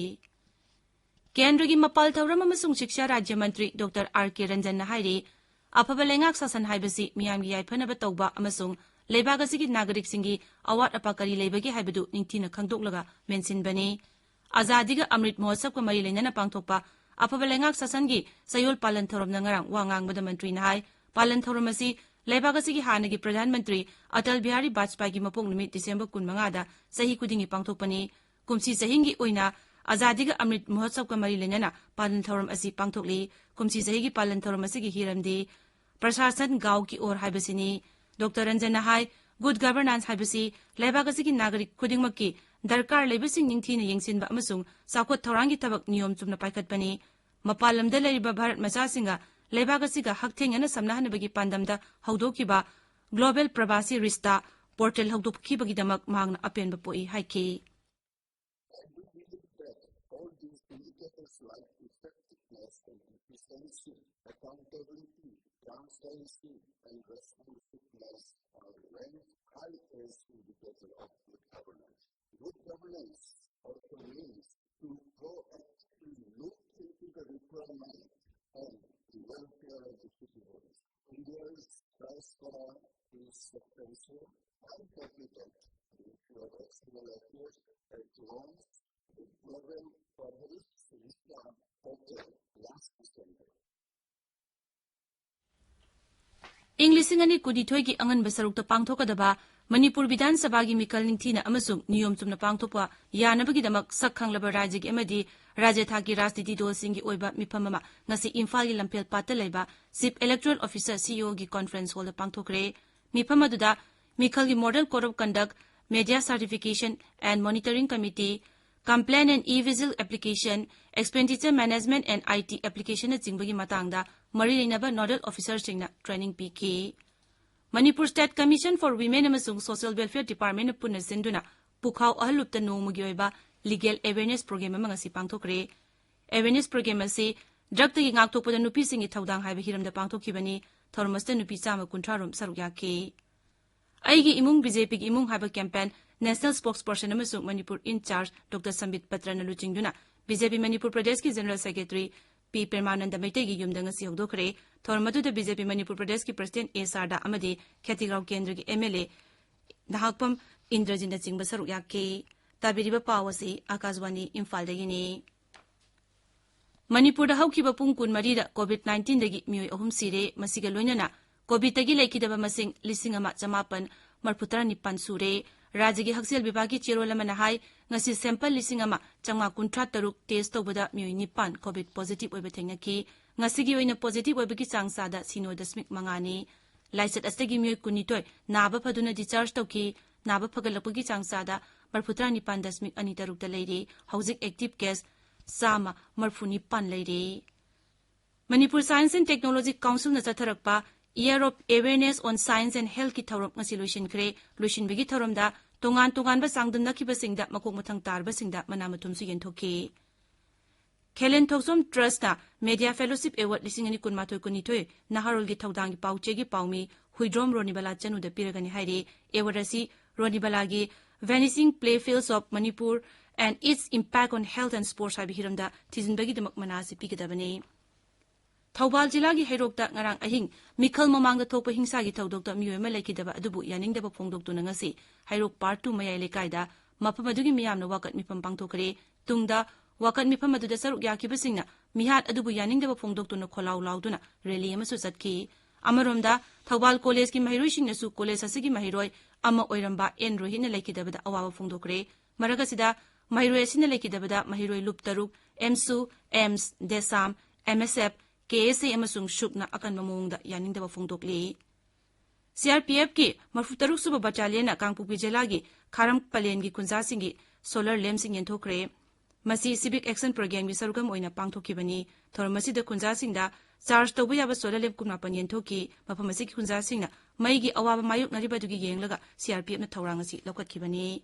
ꯀꯦꯟꯗ꯭ꯔꯒꯤ ꯃꯄꯥꯜ ꯊꯧꯔꯝ ꯑꯃꯁꯨꯡ ꯁꯤꯛꯁꯥ ꯔꯥꯖ꯭ꯌ ꯃꯟꯇ꯭ꯔꯤ ꯗꯣꯛꯇꯔ ꯑꯥꯔ ꯀꯦ ꯔꯟꯖꯟꯅ ꯍꯥꯏꯔꯤ, ꯑꯐꯕ ꯂꯩꯉꯥꯛ ꯁꯥꯁꯟ ꯍꯥꯏꯕꯁꯤ ꯃꯤꯌꯥꯝꯒꯤ ꯌꯥꯏꯐꯅꯕ ꯇꯧꯕ ꯑꯃꯁꯨꯡ ꯂꯩꯕꯥꯛ ꯑꯁꯤꯒꯤ ꯅꯥꯒꯔꯤꯛꯁꯤꯡꯒꯤ ꯑꯋꯥꯠ ꯑꯄꯥ ꯀꯔꯤ ꯂꯩꯕꯒꯦ ꯍꯥꯏꯕꯗꯨ ꯅꯤꯡꯊꯤꯅ ꯈꯪꯗꯣꯛꯂꯒ ꯃꯦꯟꯁꯤꯟꯕꯅꯤ꯫ ꯑꯖꯥꯗꯤꯒ ꯑꯃ꯭ꯔꯤꯠ ꯃꯍꯣꯠꯁꯕꯀ ꯃꯔꯤ ꯂꯩꯅꯅ ꯄꯥꯡꯊꯣꯛꯄ ꯑꯐꯕ ꯂꯩꯉꯥꯛ ꯁꯥꯁꯟꯒꯤ ꯆꯌꯣꯜ ꯄꯥꯂꯟ ꯊꯧꯔꯝꯗ ꯉꯔꯥꯡ ꯋꯥ ꯉꯥꯡꯕꯗ ꯃꯟꯇ꯭ꯔꯤꯅ ꯍꯥꯏ, ꯄꯥꯂꯟ ꯊꯧꯔꯝ ꯑꯁꯤ ꯂꯩꯕꯥꯛ ꯑꯁꯤꯒꯤ ꯍꯥꯟꯅꯒꯤ ꯄ꯭ꯔꯙꯥꯟ ꯃꯟꯇ꯭ꯔꯤ ꯑꯇꯜ ꯕꯤꯍꯥꯔꯤ ꯕꯥꯖꯄꯥꯏꯒꯤ ꯃꯄꯣꯛ ꯅꯨꯃꯤꯠ ꯗꯤꯁꯦꯝꯕꯔ ꯀꯨꯟꯃꯉꯥꯗ ꯆꯍꯤ ꯈꯨꯗꯤꯡꯒꯤ ꯄꯥꯡꯊꯣꯛꯄꯅꯤ꯫ ꯀꯨꯝꯁꯤ ꯆꯍꯤꯒꯤ ꯑꯣꯏꯅ ꯑꯖꯥꯗꯤꯒ ꯑꯃ꯭ꯔꯤꯠ ꯃꯍꯣꯠꯁꯕꯀ ꯃꯔꯤ ꯂꯩꯅꯅ ꯄꯥꯂꯟ ꯊꯧꯔꯝ ꯑꯁꯤ ꯄꯥꯡꯊꯣꯛꯂꯤ꯫ ꯀꯨꯝꯁꯤ ꯆꯍꯤꯒꯤ ꯄꯥꯂꯟ ꯊꯧꯔꯝ ꯑꯁꯤꯒꯤ ꯍꯤꯔꯝꯗꯤ ꯄ꯭ꯔꯁꯥꯁꯟ ꯒꯥꯎ ꯀꯤ ꯑꯣꯔ ꯍꯥꯏꯕꯁꯤꯅꯤ꯫ ꯗꯣꯛꯇꯔ ꯔꯟꯖꯟꯅ ꯍꯥꯏ, ꯒꯨꯗ ꯒꯚꯔꯅꯥꯟꯁ ꯍꯥꯏꯕꯁꯤ ꯂꯩꯕꯥꯛ ꯑꯁꯤꯒꯤ ꯅꯥꯒꯔꯤꯛ ꯈꯨꯗꯤꯡꯃꯛꯀꯤ ꯗꯔꯀꯥꯔ ꯂꯩꯕꯁꯤꯡ ꯅꯤꯡꯊꯤꯅ ꯌꯦꯡꯁꯤꯟꯕ ꯑꯃꯁꯨꯡ ꯆꯥꯎꯈꯠ ꯊꯧꯔꯥꯡꯒꯤ ꯊꯕꯛ ꯅꯤꯌꯣꯝ ꯆꯨꯝꯅ ꯄꯥꯏꯈꯠꯄꯅꯤ꯫ ꯃꯄꯥꯟ ꯂꯝꯗ ꯂꯩꯔꯤꯕ ꯚꯥꯔꯠ ꯃꯆꯥꯁꯤꯡꯒ ꯂꯩꯕꯥꯛ ꯑꯁꯤꯒ ꯍꯛꯊꯦꯡꯅꯅ ꯁꯝꯅꯍꯟꯅꯕꯒꯤ ꯄꯥꯟꯗꯝꯗ ꯍꯧꯗꯣꯛꯈꯤꯕ ꯒ꯭ꯂꯣꯕꯦꯜ ꯄ꯭ꯔꯕꯥꯁꯤ ꯔꯤꯁꯇꯥ ꯄꯣꯔꯇꯦꯜ ꯍꯧꯗꯣꯛꯈꯤꯕꯒꯤꯗꯃꯛ ꯃꯍꯥꯛꯅ ꯑꯄꯦꯟꯕ ꯄꯣꯛꯏ ꯍꯥꯏꯈꯤ꯫ I do believe that all these indicators like effectiveness and efficiency, accountability, transparency, and responsiveness are ranked high as indicator of good governance. Good governance also means to proactively look into the requirement and the welfare of the citizens. India's transform is substantial. I'm confident with your excellent efforts at once the global public system portal last December. ꯏꯪ ꯂꯤꯁꯤꯡ ꯑꯅꯤ ꯀꯨꯟꯅꯤꯊꯣꯏꯒꯤ ꯑꯉꯟꯕ ꯁꯔꯨꯛꯇ ꯄꯥꯡꯊꯣꯛꯀꯗꯕ ꯃꯅꯤꯄꯨꯔ ꯕꯤꯙꯥꯟ ꯁꯚꯥꯒꯤ ꯃꯤꯈꯜ ꯅꯤꯡꯊꯤꯅ ꯑꯃꯁꯨꯡ ꯅꯤꯌꯣꯝ ꯆꯨꯝꯅ ꯄꯥꯡꯊꯣꯛꯄ ꯌꯥꯅꯕꯒꯤꯗꯃꯛ ꯁꯛ ꯈꯪꯂꯕ ꯔꯥꯖ꯭ꯌꯒꯤ ꯑꯃꯗꯤ ꯔꯥꯖ꯭ꯌ ꯊꯥꯛꯀꯤ ꯔꯥꯖꯅꯤꯇꯤ ꯗꯜꯁꯤꯡꯒꯤ ꯑꯣꯏꯕ ꯃꯤꯐꯝ ꯑꯃ ꯉꯁꯤ ꯏꯝꯐꯥꯜꯒꯤ ꯂꯝꯐꯦꯜ ꯄꯥꯠꯇ ꯂꯩꯕ Chief Electoral Officer, C E O ꯒꯤ conference hall ꯗ ꯄꯥꯡꯊꯣꯛꯈ꯭ꯔꯦ꯫ ꯃꯤꯐꯝ ꯑꯗꯨꯗ ꯃꯤꯈꯜꯒꯤ Model Code of Conduct, Media Certification and Monitoring Committee, Complaint and E-Vigil Application, Expenditure Management and I T Application ꯅꯆꯤꯡꯕꯒꯤ ꯃꯇꯥꯡꯗ ꯃꯔꯤ ꯂꯩꯅꯕ nodal officer ꯁꯤꯡꯅ training ꯄꯤꯈꯤ꯫ Manipur State Commission for Women ꯑꯃꯁꯨꯡ Social Welfare Department ꯅ ꯄꯨꯟꯅ ꯁꯤꯟꯗꯨꯅ ꯄꯨꯈꯥꯎ ꯑꯍꯜꯂꯨꯞꯇ ꯅꯣꯡꯃꯒꯤ ꯑꯣꯏꯕ legal awareness program ꯑꯃ ꯉꯁꯤ ꯄꯥꯡꯊꯣꯛꯈ꯭ꯔꯦ꯫ Awareness program ꯑꯁꯤ drug ꯇꯒꯤ ꯉꯥꯛꯊꯣꯛꯄꯗ ꯅꯨꯄꯤꯁꯤꯡꯒꯤ ꯊꯧꯗꯥꯡ ꯍꯥꯏꯕ ꯍꯤꯔꯝꯗ ꯄꯥꯡꯊꯣꯛꯈꯤꯕꯅꯤ꯫ ꯊꯧꯔꯝ ꯑꯁꯤꯗ ꯅꯨꯄꯤ ꯆꯥꯝꯃ ꯀꯨꯟꯊ꯭ꯔꯥ ꯔꯣꯝ ꯁꯔꯨꯛ ꯌꯥꯈꯤ꯫ ꯑꯩꯒꯤ ꯏꯃꯨꯡ ꯕꯤ ꯖꯦ ꯄꯤꯒꯤ ꯏꯃꯨꯡ ꯍꯥꯏꯕ campaign National Spokesperson ꯑꯃꯁꯨꯡ ꯃꯅꯤꯄꯨꯔ in charge ꯗꯣꯛꯇꯔ ꯁꯝꯕꯤꯠ ꯄꯇ꯭ꯔꯅ ꯂꯨꯆꯤꯡꯗꯨꯅ ꯕꯤ ꯖꯦ ꯄꯤ ꯃꯅꯤꯄꯨꯔ ꯄ꯭ꯔꯗꯦꯁꯀꯤ General Secretary ꯄꯤ ꯄ꯭ꯔꯦꯃꯥꯅꯟꯗ ꯃꯩꯇꯩꯒꯤ ꯌꯨꯝꯗ ꯉꯁꯤ ꯍꯧꯗꯣꯛꯈ꯭ꯔꯦ꯫ ꯊꯧꯔꯝ ꯑꯗꯨꯗ ꯕꯤ ꯖꯦ ꯄꯤ ꯃꯅꯤꯄꯨꯔ ꯄ꯭ꯔꯗꯦꯁꯀꯤ President ꯑꯦ ꯁꯥꯔꯗꯥ ꯑꯃꯗꯤ ꯈꯦꯇꯤꯒꯥꯎ ꯀꯦꯟꯗ꯭ꯔꯒꯤ ꯑꯦꯝ ꯑꯦꯜ ꯑꯦ ꯅꯍꯥꯛꯄꯝ ꯏꯟꯗ꯭ꯔꯖꯤꯠꯅꯆꯤꯡꯕ ꯁꯔꯨꯛ ꯌꯥꯈꯤ꯫ ꯇꯥꯕꯤꯔꯤꯕ ꯄꯥꯎ ꯑꯁꯤ ꯑꯀꯥꯁꯕꯥꯅꯤ ꯏꯝꯐꯥꯜꯗꯒꯤꯅꯤ꯫ ꯃꯅꯤꯄꯨꯔꯗ ꯍꯧꯈꯤꯕ ꯄꯨꯡ ꯀꯨꯟꯃꯔꯤꯗ COVID nineteen ꯗꯒꯤ ꯃꯤꯑꯣꯏ ꯑꯍꯨꯝ ꯁꯤꯔꯦ꯫ ꯃꯁꯤꯒ ꯂꯣꯏꯅꯅ COVID ꯇꯒꯤ ꯂꯩꯈꯤꯗꯕ ꯃꯁꯤꯡ ꯂꯤꯁꯤꯡ ꯑꯃ ꯆꯃꯥꯄꯟ ꯃꯔꯤꯐꯨ ꯇꯔꯥꯅꯤꯄꯥꯟ ꯁꯨꯔꯦ꯫ ꯔꯥꯖ꯭ꯌꯒꯤ ꯍꯛꯁꯦꯜ ꯕꯤꯚꯥꯒꯀꯤ ꯆꯦꯔꯣꯜ ꯑꯃꯅ ꯍꯥꯏ, ꯉꯁꯤ sample ꯂꯤꯁꯤꯡ ꯑꯃ ꯆꯥꯝꯃꯉꯥ ꯀꯨꯟꯊ꯭ꯔꯥ ꯇꯔꯨꯛ test ꯇꯧꯕꯗ ꯃꯤꯑꯣꯏ ꯅꯤꯄꯥꯟ COVID positive ꯑꯣꯏꯕ ꯊꯦꯡꯅꯈꯤ꯫ ꯉꯁꯤꯒꯤ ꯑꯣꯏꯅ positive ꯑꯣꯏꯕꯒꯤ ꯆꯥꯡ ꯆꯥꯗ ꯁꯤꯅꯣ ꯗꯁꯃꯤꯛ ꯃꯉꯥꯅꯤ꯫ ꯂꯥꯏꯆꯠ ꯑꯁꯤꯗꯒꯤ ꯃꯤꯑꯣꯏ ꯀꯨꯟꯅꯤꯊꯣꯏ ꯅꯥꯕ ꯐꯗꯨꯅ discharge ꯇꯧꯈꯤ꯫ ꯅꯥꯕ ꯐꯒꯠꯂꯛꯄꯒꯤ ꯆꯥꯡ ꯆꯥꯗ ꯃꯔꯤꯐꯨꯇꯔꯥ ꯅꯤꯄꯥꯟ ꯗꯁꯃꯤꯛ ꯑꯅꯤ ꯇꯔꯨꯛꯇ ꯂꯩꯔꯤ꯫ ꯍꯧꯖꯤꯛ active case ꯆꯥꯝꯃ ꯃꯔꯤꯐꯨ ꯅꯤꯄꯥꯟ ꯂꯩꯔꯤ꯫ Manipur Science and Technology Councilꯅ ꯆꯠꯊꯔꯛꯄ Year of Awareness on Science and Healthꯀꯤ ꯊꯧꯔꯝ ꯉꯁꯤ ꯂꯣꯏꯁꯤꯟꯈ꯭ꯔꯦ꯫ ꯂꯣꯏꯁꯤꯟꯕꯒꯤ ꯊꯧꯔꯝꯗ ꯇꯣꯉꯥꯟ ꯇꯣꯉꯥꯟꯕ ꯆꯥꯡꯗꯝꯅꯈꯤꯕꯁꯤꯡꯗ ꯃꯀꯣꯛ ꯃꯊꯪ ꯇꯥꯔꯕꯁꯤꯡꯗ ꯃꯅꯥ ꯃꯊꯨꯝꯁꯨ ꯌꯦꯟꯊꯣꯛꯈꯤ꯫ ꯈꯦꯂꯦꯟ ꯊꯣꯛꯆꯣꯝ Trustꯅ Media Fellowship Award ꯂꯤꯁꯤꯡ ꯑꯅꯤ ꯀꯨꯟꯃꯥꯊꯣꯏ ꯀꯨꯟꯅꯤꯊꯣꯏ ꯅꯍꯥꯔꯣꯜꯒꯤ ꯊꯧꯗꯥꯡꯒꯤ ꯄꯥꯎꯆꯦꯒꯤ ꯄꯥꯎꯃꯤ ꯍꯨꯏꯗ꯭ꯔꯣꯝ ꯔꯣꯅꯤꯕꯂꯥ ꯆꯅꯨꯗ ꯄꯤꯔꯒꯅꯤ ꯍꯥꯏꯔꯤ꯫ Award ꯑꯁꯤ ꯔꯣꯅꯤꯕꯂꯥꯒꯤ Vanishing Playfields of Manipur and Its Impact on Health and Sports ꯍꯥꯏꯕ ꯍꯤꯔꯝꯗ ꯊꯤꯖꯤꯟꯕꯒꯤꯗꯃꯛ ꯃꯅꯥ ꯑꯁꯤ ꯄꯤꯒꯗꯕꯅꯤ꯫ ꯊꯧꯕꯥꯜ ꯖꯤꯂꯥꯒꯤ ꯍꯩꯔꯣꯛꯇ ꯉꯔꯥꯡ ꯑꯍꯤꯡ ꯃꯤꯈꯜ ꯃꯃꯥꯡꯗ ꯊꯣꯛꯄ ꯍꯤꯡꯁꯥꯒꯤ ꯊꯧꯗꯣꯛꯇ ꯃꯤꯑꯣꯏ ꯑꯃ ꯂꯩꯈꯤꯗꯕ ꯑꯗꯨꯕꯨ ꯌꯥꯅꯤꯡꯗꯕ ꯐꯣꯡꯗꯣꯛꯇꯨꯅ ꯉꯁꯤ ꯍꯩꯔꯣꯛ Part two ꯃꯌꯥꯏ ꯂꯩꯀꯥꯏꯗ ꯃꯐꯝ ꯑꯗꯨꯒꯤ ꯃꯤꯌꯥꯝꯅ ꯋꯥꯀꯠ ꯃꯤꯐꯝ ꯄꯥꯡꯊꯣꯛꯈ꯭ꯔꯦ꯫ ꯇꯨꯡꯗ ꯋꯥꯀꯠ ꯃꯤꯐꯝ ꯑꯗꯨꯗ ꯁꯔꯨꯛ ꯌꯥꯈꯤꯕꯁꯤꯡꯅ ꯃꯤꯍꯥꯠ ꯑꯗꯨꯕꯨ ꯌꯥꯅꯤꯡꯗꯕ ꯐꯣꯡꯗꯣꯛꯇꯨꯅ ꯈꯣꯜꯂꯥꯎ ꯂꯥꯎꯗꯨꯅ rally ꯑꯃꯁꯨ ꯆꯠꯈꯤ꯫ ꯑꯃꯔꯣꯝꯗ ꯊꯧꯕꯥꯜ ꯀꯣꯂꯦꯖꯀꯤ ꯃꯍꯩꯔꯣꯏꯁꯤꯡꯅꯁꯨ ꯀꯣꯂꯦꯖ ꯑꯁꯤꯒꯤ ꯃꯍꯩꯔꯣꯏ ꯑꯃ ꯑꯣꯏꯔꯝꯕ ꯑꯦꯟ ꯔꯣꯍꯤꯠꯅ ꯂꯩꯈꯤꯗꯕꯗ ꯑꯋꯥꯕ ꯐꯣꯡꯗꯣꯛꯈ꯭ꯔꯦ꯫ ꯃꯔꯛ ꯑꯁꯤꯗ ꯃꯍꯩꯔꯣꯏ ꯑꯁꯤꯅ ꯂꯩꯈꯤꯗꯕꯗ ꯃꯍꯩꯔꯣꯏ ꯂꯨꯞ ꯇꯔꯨꯛ, ꯑꯦꯝꯁꯨ, ꯑꯦꯝꯁ, ꯗꯦꯁꯥꯝ, ꯑꯦꯝ ꯑꯦꯁ ꯑꯦꯐ, ꯀꯦ ꯑꯦꯁ ꯑꯦ ꯑꯃꯁꯨꯡ ꯁꯨꯛꯅ ꯑꯀꯟꯕ ꯃꯑꯣꯡꯗ ꯌꯥꯅꯤꯡꯗꯕ ꯐꯣꯡꯗꯣꯛꯂꯤ꯫ ꯁꯤ ꯑꯥꯔ ꯄꯤ ꯑꯦꯐꯀꯤ ꯃꯔꯤꯐꯨꯇꯔꯨꯛ ꯁꯨꯕ battalionꯅ ꯀꯥꯡꯄꯣꯛꯄꯤ ꯖꯤꯂꯥꯒꯤ ꯈꯥꯔꯝ ꯄꯂꯦꯟꯒꯤ ꯈꯨꯟꯖꯥꯁꯤꯡꯒꯤ solar lampꯁꯤꯡ ꯌꯦꯟꯊꯣꯛꯈ꯭ꯔꯦ꯫ ꯃꯁꯤ civic action programꯒꯤ ꯁꯔꯨꯛ ꯑꯃ ꯑꯣꯏꯅ ꯄꯥꯡꯊꯣꯛꯈꯤꯕꯅꯤ꯫ ꯊꯧꯔꯝ ꯑꯁꯤꯗ ꯈꯨꯟꯖꯥꯁꯤꯡꯗ charge ꯇꯧꯕ ꯌꯥꯕ solar lamp ꯀꯨꯟꯃꯥꯄꯟ ꯌꯦꯟꯊꯣꯛꯈꯤ꯫ ꯃꯐꯝ ꯑꯁꯤꯒꯤ ꯈꯨꯟꯖꯥꯁꯤꯡꯅ ꯃꯩꯒꯤ ꯑꯋꯥꯕ ꯃꯥꯌꯣꯛꯅꯔꯤꯕ ꯑꯗꯨꯒꯤ ꯌꯦꯡꯂꯒ ꯁꯤ ꯑꯥꯔ ꯄꯤ ꯑꯦꯐꯅ ꯊꯧꯔꯥꯡ ꯑꯁꯤ ꯂꯧꯈꯠꯈꯤꯕꯅꯤ꯫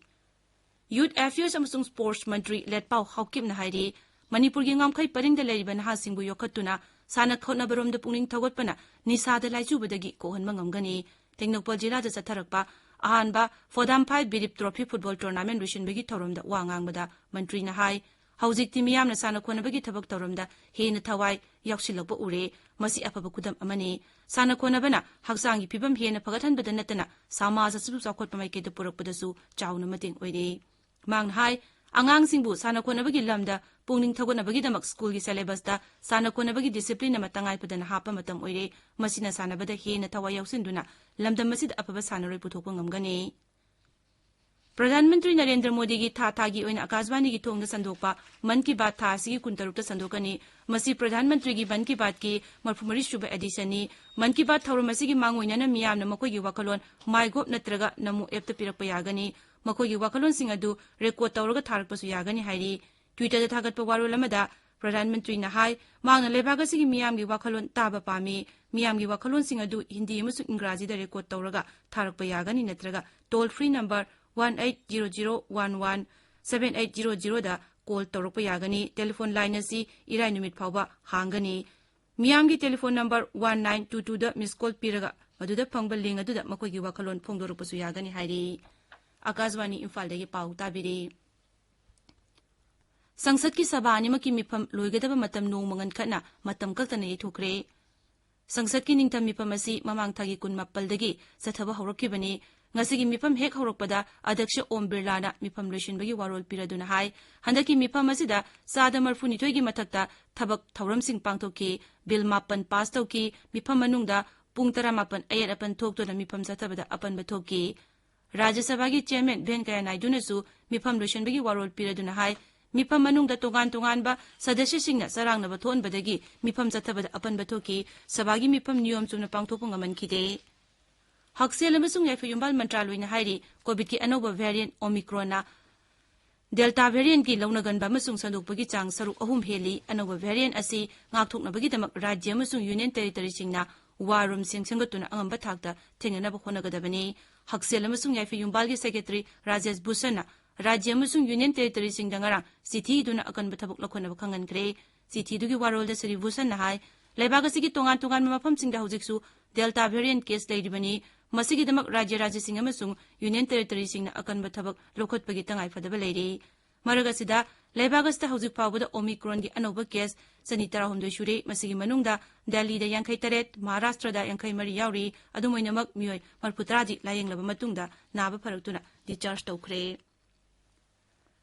Youth Affairs ꯑꯃꯁꯨꯡ Sports ꯃꯟꯇ꯭ꯔꯤ ꯂꯦꯠꯄꯥꯎ ꯍꯥꯎꯀꯤꯞꯅ ꯍꯥꯏꯔꯤ, ꯃꯅꯤꯄꯨꯔꯒꯤ ꯉꯝꯈꯩ ꯄꯔꯤꯡꯗ ꯂꯩꯔꯤꯕ ꯅꯍꯥꯁꯤꯡꯕꯨ ꯌꯣꯛꯈꯠꯇꯨꯅ ꯁꯥꯟꯅ ꯈꯣꯠꯅꯕꯔꯣꯝꯗ ꯄꯨꯛꯅꯤꯡ ꯊꯧꯒꯠꯄꯅ ꯅꯤꯁꯥꯗ ꯂꯥꯏꯆꯨꯕꯗꯒꯤ ꯀꯣꯛꯍꯟꯕ ꯉꯝꯒꯅꯤ꯫ ꯇꯦꯡꯅꯧꯄꯜ ꯖꯤꯂꯥꯗ ꯆꯠꯊꯔꯛꯄ ꯑꯍꯥꯟꯕ ꯐꯣꯗꯥꯝꯐꯥꯏ ꯕꯤꯔꯤꯞ ꯇ꯭ꯔꯣꯐꯤ ꯐꯨꯠꯕꯣꯜ tournament ꯂꯣꯏꯁꯤꯟꯕꯒꯤ ꯊꯧꯔꯝꯗ ꯋꯥ ꯉꯥꯡꯕꯗ ꯃꯟꯇ꯭ꯔꯤꯅ ꯍꯥꯏ, ꯍꯧꯖꯤꯛꯇꯤ ꯃꯤꯌꯥꯝꯅ ꯁꯥꯟꯅ ꯈꯣꯠꯅꯕꯒꯤ ꯊꯕꯛ ꯊꯧꯔꯝꯗ ꯍꯦꯟꯅ ꯊꯋꯥꯏ ꯌꯥꯎꯁꯤꯜꯂꯛꯄ ꯎꯔꯦ꯫ ꯃꯁꯤ ꯑꯐꯕ ꯈꯨꯗꯝ ꯑꯃꯅꯤ꯫ ꯁꯥꯟꯅ ꯈꯣꯠꯅꯕꯅ ꯍꯛꯆꯥꯡꯒꯤ ꯐꯤꯕꯝ ꯍꯦꯟꯅ ꯐꯒꯠꯍꯟꯕꯗ ꯅꯠꯇꯅ ꯁꯃꯥꯖ ꯑꯁꯤꯕꯨ ꯆꯥꯎꯈꯠꯄ ꯃꯥꯏꯀꯩꯗ ꯄꯨꯔꯛꯄꯗꯁꯨ ꯆꯥꯎꯅ ꯃꯇꯦꯡ ꯑꯣꯏꯔꯦ꯫ ꯃꯍꯥꯛꯅ ꯍꯥꯏ, ꯑꯉꯥꯡꯁꯤꯡꯕꯨ ꯁꯥꯟꯅ ꯈꯣꯠꯅꯕꯒꯤ ꯂꯝꯗ ꯄꯨꯛꯅꯤꯡ ꯊꯧꯒꯠꯅꯕꯒꯤꯗꯃꯛ ꯁ꯭ꯀꯨꯜꯒꯤ syllabusꯇ ꯁꯥꯟꯅ ꯈꯣꯠꯅꯕꯒꯤ discipline ꯑꯃ ꯇꯉꯥꯏ ꯐꯗꯅ ꯍꯥꯞꯄ ꯃꯇꯝ ꯑꯣꯏꯔꯦ꯫ ꯃꯁꯤꯅ ꯁꯥꯟꯅꯕꯗ ꯍꯦꯟꯅ ꯊꯋꯥꯏ ꯌꯥꯎꯁꯤꯟꯗꯨꯅ ꯂꯝꯗꯝ ꯑꯁꯤꯗ ꯑꯐꯕ ꯁꯥꯟꯅꯔꯣꯏ ꯄꯨꯊꯣꯛꯄ ꯉꯝꯒꯅꯤ꯫ ꯄ꯭ꯔꯙꯥꯟ ꯃꯟꯇ꯭ꯔꯤ ꯅꯔꯦꯟꯗ꯭ꯔ ꯃꯣꯗꯤꯒꯤ ꯊꯥ ꯊꯥꯒꯤ ꯑꯣꯏꯅ ꯑꯀꯥꯁꯕꯥꯅꯤꯒꯤ ꯊꯣꯡꯗ ꯁꯟꯗꯣꯛꯄ ꯃꯟ ꯀꯤ ꯕꯥꯠ ꯊꯥ ꯑꯁꯤꯒꯤ ꯀꯨꯟꯇꯔꯨꯛꯇ ꯁꯟꯗꯣꯛꯀꯅꯤ꯫ ꯃꯁꯤ ꯄ꯭ꯔꯙꯥꯟ ꯃꯟꯇ꯭ꯔꯤꯒꯤ ꯃꯟ ꯀꯤ ꯕꯥꯠꯀꯤ ꯃꯔꯤꯐꯨ ꯃꯔꯤ ꯁꯨꯕ ꯑꯦꯗꯤꯁꯟꯅꯤ꯫ ꯃꯟ ꯀꯤ ꯕꯥꯠ ꯊꯧꯔꯝ ꯑꯁꯤꯒꯤ ꯃꯥꯡꯑꯣꯏꯅꯅ ꯃꯤꯌꯥꯝꯅ ꯃꯈꯣꯏꯒꯤ ꯋꯥꯈꯜꯂꯣꯟ MyGov ꯅꯠꯇ꯭ꯔꯒ ꯅꯃꯣ ꯑꯦꯞꯇ ꯄꯤꯔꯛꯄ ꯌꯥꯒꯅꯤ꯫ ꯃꯈꯣꯏꯒꯤ ꯋꯥꯈꯜꯂꯣꯟꯁꯤꯡ ꯑꯗꯨ ꯔꯦꯀꯣꯔꯗ ꯇꯧꯔꯒ ꯊꯥꯔꯛꯄꯁꯨ ꯌꯥꯒꯅꯤ ꯍꯥꯏꯔꯤ꯫ ꯇ꯭ꯋꯤꯇꯔꯗ ꯊꯥꯒꯠꯄ ꯋꯥꯔꯣꯜ ꯑꯃꯗ ꯄ꯭ꯔꯙꯥꯟ ꯃꯟꯇ꯭ꯔꯤꯅ ꯍꯥꯏ, ꯃꯍꯥꯛꯅ ꯂꯩꯕꯥꯛ ꯑꯁꯤꯒꯤ ꯃꯤꯌꯥꯝꯒꯤ ꯋꯥꯈꯜꯂꯣꯟ ꯇꯥꯕ ꯄꯥꯝꯃꯤ꯫ ꯃꯤꯌꯥꯝꯒꯤ ꯋꯥꯈꯜꯂꯣꯟꯁꯤꯡ ꯑꯗꯨ ꯍꯤꯟꯗꯤ ꯑꯃꯁꯨꯡ ꯏꯪꯒ꯭ꯔꯥꯖꯤꯗ ꯔꯦꯀꯣꯔꯗ ꯇꯧꯔꯒ ꯊꯥꯔꯛꯄ ꯌꯥꯒꯅꯤ ꯅꯠꯇ꯭ꯔꯒ toll free number one eight zero zero one one seven eight zero ꯖꯤꯔꯣꯗ ꯀꯣꯜ ꯇꯧꯔꯛꯄ ꯌꯥꯒꯅꯤ꯫ ꯇꯦꯂꯤꯐꯣꯟ ꯂꯥꯏꯟ ꯑꯁꯤ ꯏꯔꯥꯏ ꯅꯨꯃꯤꯠ ꯐꯥꯎꯕ ꯍꯥꯡꯒꯅꯤ꯫ ꯃꯤꯌꯥꯝꯒꯤ telephone number one nine two ꯇꯨꯗ ꯃꯤꯁ ꯀꯣꯜ ꯄꯤꯔꯒ ꯃꯗꯨꯗ ꯐꯪꯕ ꯂꯤꯡ ꯑꯗꯨꯗ ꯃꯈꯣꯏꯒꯤ ꯋꯥꯈꯜꯂꯣꯟ ꯐꯣꯡꯗꯣꯔꯛꯄꯁꯨ ꯌꯥꯒꯅꯤ ꯍꯥꯏꯔꯤ꯫ ꯑꯀꯥꯁꯕꯥꯅꯤ ꯏꯝꯐꯥꯜꯗꯒꯤ ꯄꯥꯎ ꯇꯥꯕꯤꯔꯤ꯫ ꯁꯪꯁꯠꯀꯤ ꯁꯚꯥ ꯑꯅꯤꯃꯛꯀꯤ ꯃꯤꯐꯝ ꯂꯣꯏꯒꯗꯕ ꯃꯇꯝ ꯅꯣꯡꯃ ꯉꯟꯈꯠꯅ ꯃꯇꯝ ꯀꯛꯇꯅ ꯌꯩꯊꯣꯛꯈ꯭ꯔꯦ꯫ ꯁꯪꯁꯠꯀꯤ ꯅꯤꯡꯊꯝ ꯃꯤꯐꯝ ꯑꯁꯤ ꯃꯃꯥꯡ ꯊꯥꯒꯤ ꯀꯨꯟꯃꯥꯄꯜꯗꯒꯤ ꯆꯠꯊꯕ ꯍꯧꯔꯛꯈꯤꯕꯅꯤ꯫ ꯉꯁꯤꯒꯤ ꯃꯤꯐꯝ ꯍꯦꯛ ꯍꯧꯔꯛꯄꯗ ꯑꯗ꯭ꯌꯛꯁ ꯑꯣꯝ ꯕꯤꯔꯂꯥꯅ ꯃꯤꯐꯝ ꯂꯣꯏꯁꯤꯟꯕꯒꯤ ꯋꯥꯔꯣꯜ ꯄꯤꯔꯗꯨꯅ ꯍꯥꯏ, ꯍꯟꯗꯛꯀꯤ ꯃꯤꯐꯝ ꯑꯁꯤꯗ ꯆꯥꯗ ꯃꯔꯤꯐꯨꯅꯤꯊꯣꯏꯒꯤ ꯃꯊꯛꯇ ꯊꯕꯛ ꯊꯧꯔꯝꯁꯤꯡ ꯄꯥꯡꯊꯣꯛꯈꯤ꯫ ꯕꯤꯜ ꯃꯥꯄꯟ ꯄꯥꯁ ꯇꯧꯈꯤ꯫ ꯃꯤꯐꯝ ꯃꯅꯨꯡꯗ ꯄꯨꯡ ꯇꯔꯥꯃꯥꯄꯟ ꯑꯌꯦꯠ ꯑꯄꯟ ꯊꯣꯛꯇꯨꯅ ꯃꯤꯐꯝ ꯆꯠꯊꯕꯗ ꯑꯄꯟꯕ ꯊꯣꯛꯈꯤ꯫ ꯔꯥꯖ꯭ꯌ ꯁꯚꯥꯒꯤ ꯆꯤꯌꯔꯃꯦꯟ ꯚꯦꯟꯀꯌꯥ ꯅꯥꯏꯗꯨꯅꯁꯨ ꯃꯤꯐꯝ ꯂꯣꯏꯁꯤꯟꯕꯒꯤ ꯋꯥꯔꯣꯜ ꯄꯤꯔꯗꯨꯅ ꯍꯥꯏ, ꯃꯤꯐꯝ ꯃꯅꯨꯡꯗ ꯇꯣꯉꯥꯟ ꯇꯣꯉꯥꯟꯕ ꯁꯗꯁ꯭ꯌꯁꯤꯡꯅ ꯆꯔꯥꯡꯅꯕ ꯊꯣꯛꯍꯟꯕꯗꯒꯤ ꯃꯤꯐꯝ ꯆꯠꯊꯕꯗ ꯑꯄꯟꯕ ꯊꯣꯛꯈꯤ꯫ ꯁꯚꯥꯒꯤ ꯃꯤꯐꯝ ꯅꯤꯌꯣꯝ ꯆꯨꯝꯅ ꯄꯥꯡꯊꯣꯛꯄ ꯉꯝꯍꯟꯈꯤꯗꯦ꯫ ꯍꯛꯁꯦꯜ ꯑꯃꯁꯨꯡ ꯌꯥꯏꯐ ꯌꯨꯝꯕꯥꯜ ꯃꯟꯇ꯭ꯔꯥꯂꯣꯏꯅ ꯍꯥꯏꯔꯤ, ꯀꯣꯚꯤꯗꯀꯤ ꯑꯅꯧꯕ ꯚꯦꯔꯤꯌꯦꯟꯠ ꯑꯣꯃꯤꯀ꯭ꯔꯣꯟꯅ ꯗꯦꯜꯇꯥ ꯚꯦꯔꯤꯌꯦꯟꯠꯀꯤ ꯂꯧꯅꯒꯟꯕ ꯑꯃꯁꯨꯡ ꯁꯟꯗꯣꯛꯄꯒꯤ ꯆꯥꯡ ꯁꯔꯨꯛ ꯑꯍꯨꯝ ꯍꯦꯜꯂꯤ꯫ ꯑꯅꯧꯕ ꯚꯦꯔꯤꯌꯦꯟꯠ ꯑꯁꯤ ꯉꯥꯛꯊꯣꯛꯅꯕꯒꯤꯗꯃꯛ ꯔꯥꯖ꯭ꯌ ꯑꯃꯁꯨꯡ ꯌꯨꯅꯤꯌꯟ ꯇꯦꯔꯤꯇꯣꯔꯤꯁꯤꯡꯅ ꯋꯥꯔ ꯔꯨꯝꯁꯤꯡ ꯁꯦꯝꯒꯠꯇꯨꯅ ꯑꯉꯝꯕ ꯊꯥꯛꯇ ꯊꯦꯡꯅꯅꯕ ꯍꯣꯠꯅꯒꯗꯕꯅꯤ꯫ ꯍꯛꯁꯦꯜ ꯑꯃꯁꯨꯡ ꯌꯥꯏꯐ ꯌꯨꯝꯕꯥꯜꯒꯤ ꯁꯦꯀ꯭ꯔꯦꯇꯔꯤ ꯔꯥꯖꯦꯁ ꯚꯨꯁꯟꯅ ꯔꯥꯖ꯭ꯌ ꯑꯃꯁꯨꯡ ꯌꯨꯅꯤꯌꯟ ꯇꯦꯔꯤꯇꯣꯔꯤꯁꯤꯡꯗ ꯉꯔꯥꯡ ꯆꯤꯊꯤ ꯏꯗꯨꯅ ꯑꯀꯟꯕ ꯊꯕꯛ ꯂꯧꯈꯠꯅꯕ ꯈꯪꯍꯟꯈ꯭ꯔꯦ꯫ ꯆꯤꯊꯤꯗꯨꯒꯤ ꯋꯥꯔꯣꯜꯗ ꯁ꯭ꯔꯤ ꯚꯨꯁꯟꯅ ꯍꯥꯏ, ꯂꯩꯕꯥꯛ ꯑꯁꯤꯒꯤ ꯇꯣꯉꯥꯟ ꯇꯣꯉꯥꯟꯕ ꯃꯐꯝꯁꯤꯡꯗ ꯍꯧꯖꯤꯛꯁꯨ ꯗꯦꯜꯇꯥ ꯚꯦꯔꯤꯌꯦꯟꯠ ꯀꯦꯁ ꯂꯩꯔꯤꯕꯅꯤ꯫ ꯃꯁꯤꯒꯤꯗꯃꯛ ꯔꯥꯖ꯭ꯌ ꯔꯥꯖ꯭ꯌꯁꯤꯡ ꯑꯃꯁꯨꯡ ꯌꯨꯅꯤꯌꯟ ꯇꯦꯔꯤꯇꯣꯔꯤꯁꯤꯡꯅ ꯑꯀꯟꯕ ꯊꯕꯛ ꯂꯧꯈꯠꯄꯒꯤ ꯇꯉꯥꯏꯐꯗꯕ ꯂꯩꯔꯤ꯫ ꯃꯔꯛ ꯑꯁꯤꯗ, ꯂꯩꯕꯥꯛ ꯑꯁꯤꯗ ꯍꯧꯖꯤꯛ ꯐꯥꯎꯕꯗ ꯑꯣꯃꯤꯀ꯭ꯔꯣꯟꯒꯤ ꯑꯅꯧꯕ ꯀꯦꯁ ꯆꯅꯤ ꯇꯔꯥꯍꯨꯝꯗꯣꯏ ꯁꯨꯔꯦ꯫ ꯃꯁꯤꯒꯤ ꯃꯅꯨꯡꯗ ꯗꯦꯜꯂꯤꯗ ꯌꯥꯡꯈꯩ ꯇꯔꯦꯠ, ꯃꯍꯥꯔꯥꯁꯇ꯭ꯔꯗ ꯌꯥꯡꯈꯩ ꯃꯔꯤ ꯌꯥꯎꯔꯤ꯫ ꯑꯗꯨꯝ ꯑꯣꯏꯅꯃꯛ, ꯃꯤꯑꯣꯏ ꯃꯔꯤꯐꯨ ꯇꯔꯥꯗꯤ ꯂꯥꯌꯦꯡꯂꯕ ꯃꯇꯨꯡꯗ ꯅꯥꯕ ꯐꯔꯛꯇꯨꯅ ꯗꯤꯁꯆꯥꯔꯖ ꯇꯧꯈ꯭ꯔꯦ꯫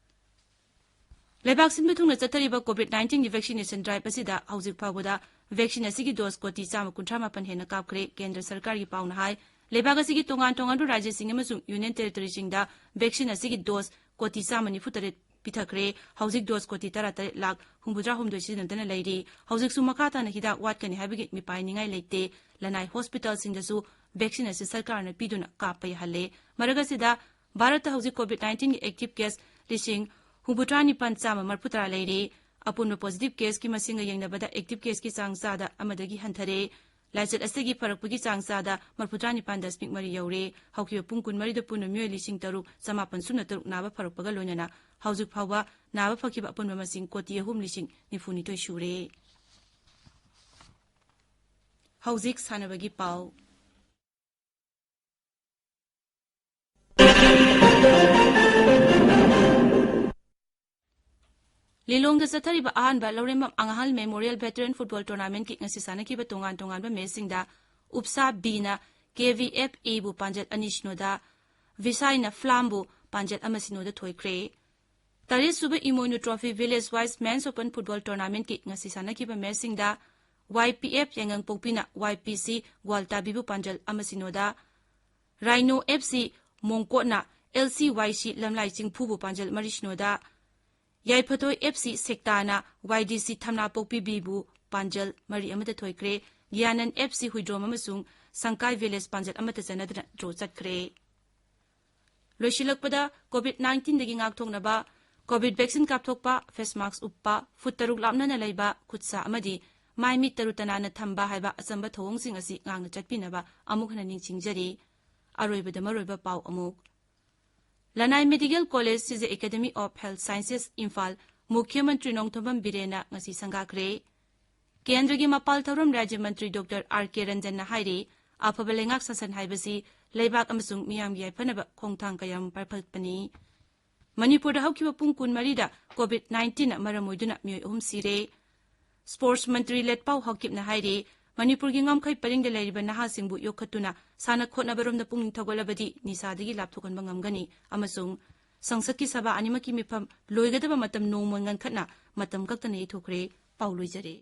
ꯂꯩꯕꯥꯛ ꯁꯤꯟꯕ ꯊꯨꯡꯅ ꯆꯠꯊꯔꯤꯕ ꯀꯣꯚꯤꯗ ꯅꯥꯏꯟꯇꯤꯟꯒꯤ ꯚꯦꯛꯁꯤꯅꯦꯁꯟ ꯗ꯭ꯔꯥꯏꯚ ꯑꯁꯤꯗ ꯍꯧꯖꯤꯛ ꯐꯥꯎꯕꯗ ꯚꯦꯛꯁꯤꯟ ꯑꯁꯤꯒꯤ ꯗꯣꯁ ꯀꯣꯇꯤ ꯆꯥꯝꯃ ꯀꯨꯟꯊ꯭ꯔꯥ ꯃꯥꯄꯟ ꯍꯦꯟꯅ ꯀꯥꯞꯈ꯭ꯔꯦ꯫ ꯀꯦꯟꯗ꯭ꯔ ꯁꯔꯀꯥꯔꯒꯤ ꯄꯥꯎꯅ ꯍꯥꯏ, ꯂꯩꯕꯥꯛ ꯑꯁꯤꯒꯤ ꯇꯣꯉꯥꯟ ꯇꯣꯉꯥꯟꯕ ꯔꯥꯖ꯭ꯌꯁꯤꯡ ꯑꯃꯁꯨꯡ ꯌꯨꯅꯤꯌꯟ ꯇꯦꯔꯤꯇꯣꯔꯤꯁꯤꯡꯗ ꯚꯦꯛꯁꯤꯟ ꯑꯁꯤꯒꯤ ꯗꯣꯁ ꯀꯣꯇꯤ ꯆꯥꯝꯃ ꯅꯤꯐꯨ ꯇꯔꯦꯠ ꯄꯤꯊꯈ꯭ꯔꯦ꯫ ꯍꯧꯖꯤꯛ ꯗꯣꯁ ꯀꯣꯇꯤ ꯇꯔꯥꯇꯔꯦꯠ ꯂꯥꯈ ꯍꯨꯝꯐꯨꯇꯔꯥ ꯍꯨꯝꯗꯣꯏ ꯁꯤꯖꯤꯟꯅꯗꯨꯅ ꯂꯩꯔꯤ꯫ ꯍꯧꯖꯤꯛꯁꯨ ꯃꯈꯥ ꯇꯥꯅ ꯍꯤꯗꯥꯛ ꯋꯥꯠꯀꯅꯤ ꯍꯥꯏꯕꯒꯤ ꯃꯤꯄꯥꯏꯅꯤꯡꯉꯥꯏ ꯂꯩꯇꯦ꯫ ꯂꯅꯥꯏ ꯍꯣꯁꯄꯤꯇꯥꯜꯁꯤꯡꯗꯁꯨ ꯚꯦꯛꯁꯤꯟ ꯑꯁꯤ ꯁꯔꯀꯥꯔꯅ ꯄꯤꯗꯨꯅ ꯀꯥꯞꯄ ꯌꯥꯍꯜꯂꯦ꯫ ꯃꯔꯛ ꯑꯁꯤꯗ, ꯚꯥꯔꯠꯇ ꯍꯧꯖꯤꯛ ꯀꯣꯚꯤꯗ ꯅꯥꯏꯟꯇꯤꯟꯒꯤ ꯑꯦꯛꯇꯤꯚ ꯀꯦꯁ ꯂꯤꯁꯤꯡ ꯍꯨꯝꯐꯨꯇꯔꯥ ꯅꯤꯄꯥꯟ ꯆꯥꯝꯃ ꯃꯔꯤꯐꯨꯇꯔꯥ ꯂꯩꯔꯤ꯫ ꯑꯄꯨꯟꯕ ꯄꯣꯖꯤꯇꯤꯚ ꯀꯦꯁꯀꯤ ꯃꯁꯤꯡꯒ ꯌꯦꯡꯅꯕꯗ ꯑꯦꯛꯇꯤꯚ ꯀꯦꯁꯀꯤ ꯆꯥꯡ ꯆꯥꯗ ꯑꯃꯗꯒꯤ ꯍꯟꯊꯔꯦ꯫ ꯂꯥꯏꯆꯠ ꯑꯁꯤꯒꯤ ꯐꯔꯛꯄꯒꯤ ꯆꯥꯡ ꯆꯥꯗ ꯃꯔꯤꯐꯨꯇꯔꯥ ꯅꯤꯄꯥꯟ ꯗꯁꯃꯤꯛ ꯃꯔꯤ ꯌꯧꯔꯦ꯫ ꯍꯧꯈꯤꯕ ꯄꯨꯡ ꯀꯨꯟꯃꯔꯤꯗ ꯄꯨꯟꯅ ꯃꯤꯑꯣꯏ ꯂꯤꯁꯤꯡ ꯇꯔꯨꯛ ꯆꯥꯃꯥꯄꯟ ꯁꯨꯞꯅ ꯇꯔꯨꯛ ꯅꯥꯕ ꯐꯔꯛꯄꯒ ꯂꯣꯏꯅꯅ ꯍꯧꯖꯤꯛ ꯐꯥꯎꯕ ꯅꯥꯕ ꯐꯈꯤꯕ ꯑꯄꯨꯟꯕ ꯃꯁꯤꯡ ꯀꯣꯇꯤ ꯑꯍꯨꯝ ꯂꯤꯁꯤꯡ ꯅꯤꯐꯨ ꯅꯤꯊꯣꯏ ꯁꯨꯔꯦ꯫ ꯍꯧꯖꯤꯛ ꯁꯥꯟꯅꯕꯒꯤ ꯄꯥꯎ꯫ ꯂꯤꯂꯣꯡꯗ ꯆꯠꯊꯔꯤꯕ ꯑꯍꯥꯟꯕ ꯂꯧꯔꯦꯝꯕꯝ ꯑꯉꯥꯍꯜ ꯃꯦꯃꯣꯔꯤꯌꯦꯜ ꯚꯦꯇꯔꯟ ꯐꯨꯠꯕꯣꯜ ꯇꯣꯔꯅꯥꯃꯦꯟꯠꯀꯤ ꯉꯁꯤ ꯁꯥꯟꯅꯈꯤꯕ ꯇꯣꯉꯥꯟ ꯇꯣꯉꯥꯟꯕ ꯃꯦꯆꯁꯤꯡꯗ ꯎꯞꯁꯥ ꯕꯤꯅ ꯀꯦ ꯚꯤ ꯑꯦꯐ ꯑꯦꯕꯨ ꯄꯥꯟꯖꯜ ꯑꯅꯤ ꯁꯤꯅꯣꯗ, ꯚꯤꯁꯥꯏꯅ ꯐ꯭ꯂꯥꯝꯕꯨ ꯄꯥꯟꯖꯜ ꯑꯃ ꯁꯤꯅꯣꯗ ꯊꯣꯏꯈ꯭ꯔꯦ꯫ ꯇꯔꯦꯠꯁꯨꯕ Imoinu trophy village wise men's open football ꯇꯣꯔꯅꯥꯃꯦꯟꯠꯀꯤ ꯉꯁꯤ ꯁꯥꯟꯅꯈꯤꯕ ꯃꯦꯆꯁꯤꯡꯗ ꯋꯥꯏ ꯄꯤ ꯑꯦꯐ ꯌꯥꯏꯉꯪꯄꯣꯛꯄꯤꯅ ꯋꯥꯏ ꯄꯤ ꯁꯤ ꯒ꯭ꯋꯥꯜꯇꯥꯕꯤꯕꯨ ꯄꯥꯟꯖꯜ ꯑꯃ ꯁꯤꯅꯣꯗ, ꯔꯥꯏꯅꯣ ꯑꯦꯐ ꯁꯤ ꯃꯣꯡꯀꯣꯠꯅ ꯑꯦꯜ ꯁꯤ ꯋꯥꯏ ꯁꯤ ꯂꯝꯂꯥꯏ ꯆꯤꯡꯐꯨꯕꯨ ꯄꯥꯟꯖꯜ ꯃꯔꯤ ꯁꯤꯅꯣꯗ, ꯌꯥꯏꯐꯊꯣꯏ ꯑꯦꯐ ꯁꯤ ꯁꯦꯛꯇꯥꯅ ꯋꯥꯏ ꯗꯤ ꯁꯤ ꯊꯝꯅꯥꯄꯣꯛꯄꯤ ꯕꯤꯕꯨ ꯄꯥꯟꯖꯜ ꯃꯔꯤ ꯑꯃꯗ ꯊꯣꯏꯈ꯭ꯔꯦ꯫ ꯒ꯭ꯌꯥꯅꯟ ꯑꯦꯐ ꯁꯤ ꯍꯨꯏꯗ꯭ꯔꯣꯝ ꯑꯃꯁꯨꯡ ꯁꯪꯀꯥꯏ ꯚꯤꯂꯦꯖ ꯄꯥꯟꯖꯜ ꯑꯃꯠꯇ ꯆꯟꯅꯗꯅ ꯗ꯭ꯔꯣ ꯆꯠꯈ꯭ꯔꯦ꯫ ꯂꯣꯏꯁꯤꯜꯂꯛꯄꯗ, ꯀꯣꯚꯤꯗ ꯅꯥꯏꯟꯇꯤꯟꯗꯒꯤ ꯉꯥꯛꯊꯣꯛꯅꯕ ꯀꯣꯚꯤꯗ ꯚꯦꯛꯁꯤꯟ ꯀꯥꯞꯊꯣꯛꯄ, ꯐꯦꯁ ꯃꯥꯛꯁ ꯎꯞꯄ, ꯐꯨꯠ ꯇꯔꯨꯛ ꯂꯥꯞꯅꯅ ꯂꯩꯕ, ꯈꯨꯠ ꯁꯥ ꯑꯃꯗꯤ ꯃꯥꯏ ꯃꯤꯠ ꯇꯔꯨ ꯇꯅꯥꯟꯅ ꯊꯝꯕ ꯍꯥꯏꯕ ꯑꯆꯝꯕ ꯊꯧꯑꯣꯡꯁꯤꯡ ꯑꯁꯤ ꯉꯥꯛꯅ ꯆꯠꯄꯤꯅꯕ ꯑꯃꯨꯛ ꯍꯟꯅ ꯅꯤꯡꯁꯤꯡꯖꯔꯤ꯫ ꯑꯔꯣꯏꯕꯗ ꯃꯔꯨꯑꯣꯏꯕ ꯄꯥꯎ ꯑꯃꯨꯛ꯫ ꯂꯅꯥꯏ ꯃꯦꯗꯤꯀꯦꯜ ꯀꯣꯂꯦꯖ, ꯁꯤꯖꯦ academy of health sciences, Imphal, ꯃꯨꯈ꯭ꯌ ꯃꯟꯇ꯭ꯔꯤ ꯅꯣꯡꯊꯣꯝꯕꯝ ꯕꯤꯔꯦꯟꯅ ꯉꯁꯤ ꯁꯪꯒꯥꯈ꯭ꯔꯦ꯫ ꯀꯦꯟꯗ꯭ꯔꯒꯤ ꯃꯄꯥꯜ ꯊꯧꯔꯝ ꯔꯥꯖ꯭ꯌ ꯃꯟꯇ꯭ꯔꯤ ꯗꯣꯛꯇꯔ ꯑꯥꯔ ꯀꯦ ꯔꯟꯖꯟꯅ ꯍꯥꯏꯔꯤ, ꯑꯐꯕ ꯂꯩꯉꯥꯛ ꯁꯥꯁꯟ ꯍꯥꯏꯕꯁꯤ ꯂꯩꯕꯥꯛ ꯑꯃꯁꯨꯡ ꯃꯤꯌꯥꯝꯒꯤ ꯌꯥꯏꯐꯅꯕ ꯈꯣꯡꯊꯥꯡ ꯀꯌꯥ ꯑꯃ ꯄꯥꯏꯈꯠꯄꯅꯤ꯫ ꯃꯅꯤꯄꯨꯔꯗ ꯍꯧꯈꯤꯕ ꯄꯨꯡ ꯀꯨꯟꯃꯔꯤꯗ ꯀꯣꯚꯤꯗ ꯅꯥꯏꯟꯇꯤꯟꯅ ꯃꯔꯝ ꯑꯣꯏꯗꯨꯅ ꯃꯤꯑꯣꯏ ꯑꯍꯨꯝ ꯁꯤꯔꯦ꯫ ꯁ꯭ꯄꯣꯔꯠꯁ ꯃꯟꯇ꯭ꯔꯤ ꯂꯦꯠꯄꯥꯎ ꯍꯥꯎꯀꯤꯞꯅ ꯍꯥꯏꯔꯤ, ꯃꯅꯤꯄꯨꯔꯒꯤ ꯉꯝꯈꯩ ꯄꯔꯤꯡꯗ ꯂꯩꯔꯤꯕ ꯅꯍꯥꯁꯤꯡꯕꯨ ꯌꯣꯛꯈꯠꯇꯨꯅ ꯁꯥꯟꯅ ꯈꯣꯠꯅꯕꯔꯣꯝꯗ ꯄꯨꯛꯅꯤꯡ ꯊꯧꯒꯠꯂꯕꯗꯤ ꯅꯤꯁꯥꯗꯒꯤ ꯂꯥꯞꯊꯣꯛꯍꯟꯕ ꯉꯝꯒꯅꯤ ꯑꯃꯁꯨꯡ ꯁꯪꯁꯠꯀꯤ ꯁꯚꯥ ꯑꯅꯤꯃꯛꯀꯤ ꯃꯤꯐꯝ ꯂꯣꯏꯒꯗꯕ ꯃꯇꯝ ꯅꯣꯡꯃ ꯉꯟꯈꯠꯅ ꯃꯇꯝ ꯀꯛꯇꯅ ꯌꯩꯊꯣꯛꯈ꯭ꯔꯦ꯫ ꯄꯥꯎ ꯂꯣꯏꯖꯔꯦ꯫